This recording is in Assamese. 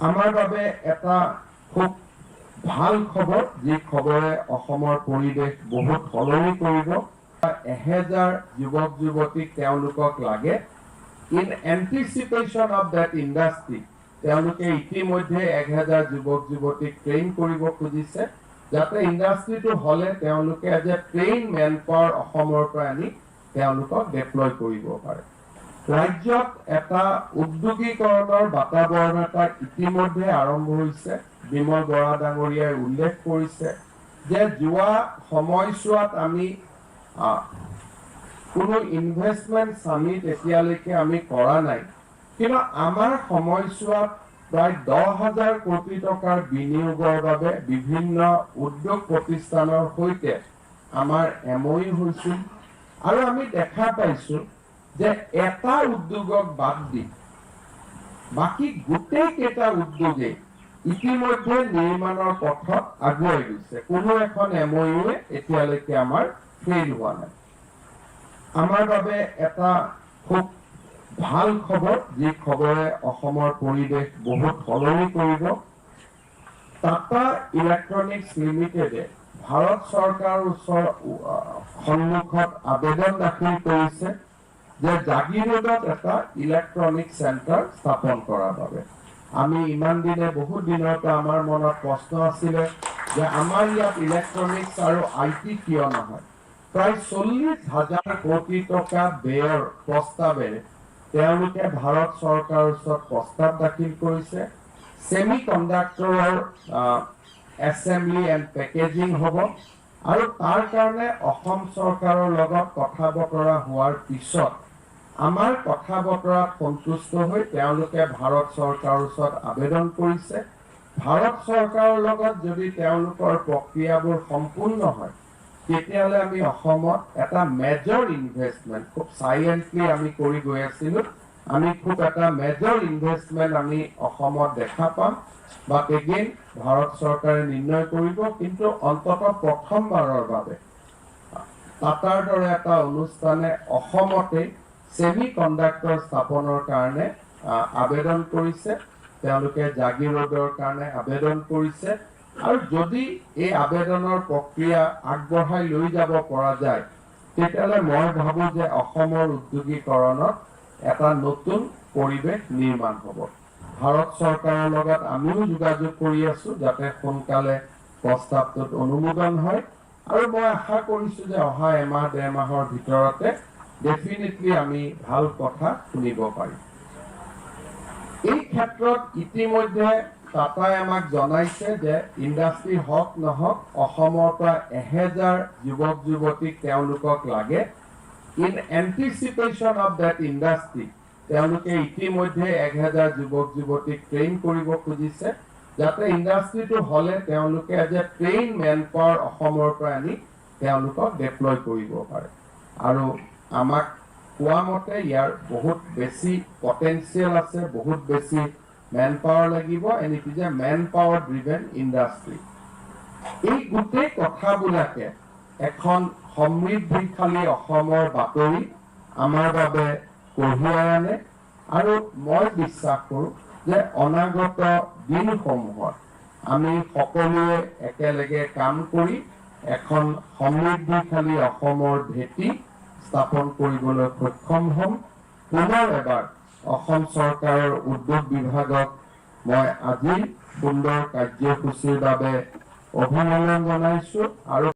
আমাৰ বাবে এটা খুব ভাল খবৰ, যি খবৰে অসমৰ পৰিৱেশ বহুত সলনি কৰিব। 1000 যুৱক যুৱতীক তেওঁলোকক লাগে। In anticipation of that industry, তেওঁলোকে ইতিমধ্যে 1000 যুৱক যুৱতীক ট্ৰেইন কৰিব খুজিছে, যাতে ইণ্ডাষ্ট্ৰিটো হ'লে তেওঁলোকে as a trained man power অসমৰ পৰা আনি তেওঁলোকক ডেপ্লয় কৰিব পাৰে। ৰাজ্যত এটা উদ্যোগীকৰণৰ বাতাবৰণ এটা ইতিমধ্যে আৰম্ভ হৈছে। বিমল বৰা ডাঙৰীয়াই উল্লেখ কৰিছে যে যোৱা সময়ছোৱাত আমি কোনো ইনভেষ্টমেণ্ট চামিট এতিয়ালৈকে আমি কৰা নাই, কিন্তু আমাৰ সময়ছোৱাত প্ৰায় 10,000 কোটি টকাৰ বিনিয়োগৰ বাবে বিভিন্ন উদ্যোগ প্ৰতিষ্ঠানৰ সৈতে আমাৰ এমঅ'ইউ হৈছিল আৰু আমি দেখা পাইছো যে এটা উদ্যোগক বাদ দি বাকী গোটেই কেইটা উদ্যোগেই ইতিমধ্যে নিৰ্মাণৰ পথত আগুৱাই গৈছে। কোনো এখন এমঅ'ইউৱে এতিয়ালৈকে আমাৰ ফেইল হোৱা নাই। আমাৰ বাবে এটা খুব ভাল খবৰ, যি খবৰে অসমৰ পৰিৱেশ বহুত সলনি কৰিব। টাটা ইলেক্ট্ৰনিক্স লিমিটেডে ভাৰত চৰকাৰৰ ওচৰ সন্মুখত আবেদন দাখিল কৰিছে যে জাগিৰোডত এটা ইলেক্ট্ৰনিক চেণ্টাৰ স্থাপন কৰাৰ বাবে। আমি ইমান দিনে, বহুত দিনৰ পৰা আমাৰ মনত প্ৰশ্ন আছিলে যে আমাৰ ইয়াত ইলেক্ট্ৰনিক্স আৰু I T কিয় নহয়। প্ৰায় 40,000 কোটি টকা ব্যয়ৰ প্ৰস্তাৱেৰে তেওঁলোকে ভাৰত চৰকাৰৰ ওচৰত প্ৰস্তাৱ দাখিল কৰিছে। ছেমি কণ্ডাক্টৰৰ এছেম্বলি এণ্ড পেকেজিং হ'ব আৰু তাৰ কাৰণে অসম চৰকাৰৰ লগত কথা বতৰা হোৱাৰ পিছত আমাৰ কথা বতৰাত সন্তুষ্ট হৈ তেওঁলোকে ভাৰত চৰকাৰৰ ওচৰত আবেদন কৰিছে। ভাৰত চৰকাৰৰ লগত যদি তেওঁলোকৰ প্ৰক্ৰিয়াবোৰ সম্পূৰ্ণ হয়, তেতিয়াহ'লে আমি অসমত এটা মেজৰ ইনভেষ্টমেণ্ট, খুব চাইলেণ্টলি আমি কৰি গৈ আছিলোঁ, আমি খুব এটা মেজৰ ইনভেষ্টমেণ্ট আমি অসমত দেখা পাম। বাট এগেইন, ভাৰত চৰকাৰে নিৰ্ণয় কৰিব, কিন্তু অন্ততঃ প্ৰথমবাৰৰ বাবে টাটাৰ দৰে এটা অনুষ্ঠানে অসমতে ছেমি কণ্ডাক্টৰ স্থাপনৰ কাৰণে আবেদন কৰিছে। তেওঁলোকে জাগিৰোডৰ কাৰণে আবেদন কৰিছে আৰু যদি এই আবেদনৰ প্ৰক্ৰিয়া আগবঢ়াই লৈ যাব পৰা যায়, তেতিয়াহ'লে মই ভাবোঁ যে অসমৰ উদ্যোগীকৰণত এটা নতুন পৰিৱেশ নিৰ্মাণ হ'ব। ভাৰত চৰকাৰৰ লগত আমিও যোগাযোগ কৰি আছো যাতে সোনকালে প্ৰস্তাৱটোত অনুমোদন হয় আৰু মই আশা কৰিছো যে অহা এমাহ ডেৰ মাহৰ ভিতৰতে ডেফিনেটলি আমি ভাল কথা শুনিব পাৰিম। এই ক্ষেত্ৰত ইতিমধ্যে টাটাই আমাক জনাইছে যে ইণ্ডাষ্ট্ৰি হওক নহওক, অসমৰ পৰা 1000 যুৱক যুৱতীক তেওঁলোকক লাগে। In anticipation of that industry, তেওঁলোকে ইতিমধ্যে 1000 যুৱক যুৱতীক ট্ৰেইন কৰিব খুজিছে, যাতে ইণ্ডাষ্ট্ৰিটো হ'লে তেওঁলোকে as a trained man power অসমৰ পৰা আনি তেওঁলোকক ডেপ্লয় কৰিব পাৰে। আৰু আমাক কোৱা মতে ইয়াৰ বহুত বেছি পটেঞ্চিয়েল আছে, বহুত বেছি মেন পাৱাৰ লাগিব and it is a man power driven industry. এই গোটেই কথাবিলাকে এখন সমৃদ্ধিশালী অসমৰ বাতৰি আমাৰ বাবে কঢ়িয়াই আনে আৰু মই বিশ্বাস কৰোঁ যে অনাগত দিনসমূহত আমি সকলোৱে একেলগে কাম কৰি এখন সমৃদ্ধিশালী অসমৰ ভেটি স্থাপন কৰিবলৈ সক্ষম হ'ম। পুনৰ এবাৰ অসম চৰকাৰৰ উদ্যোগ বিভাগক মই আজিৰ সুন্দৰ কাৰ্যসূচীৰ বাবে অভিনন্দন জনাইছো আৰু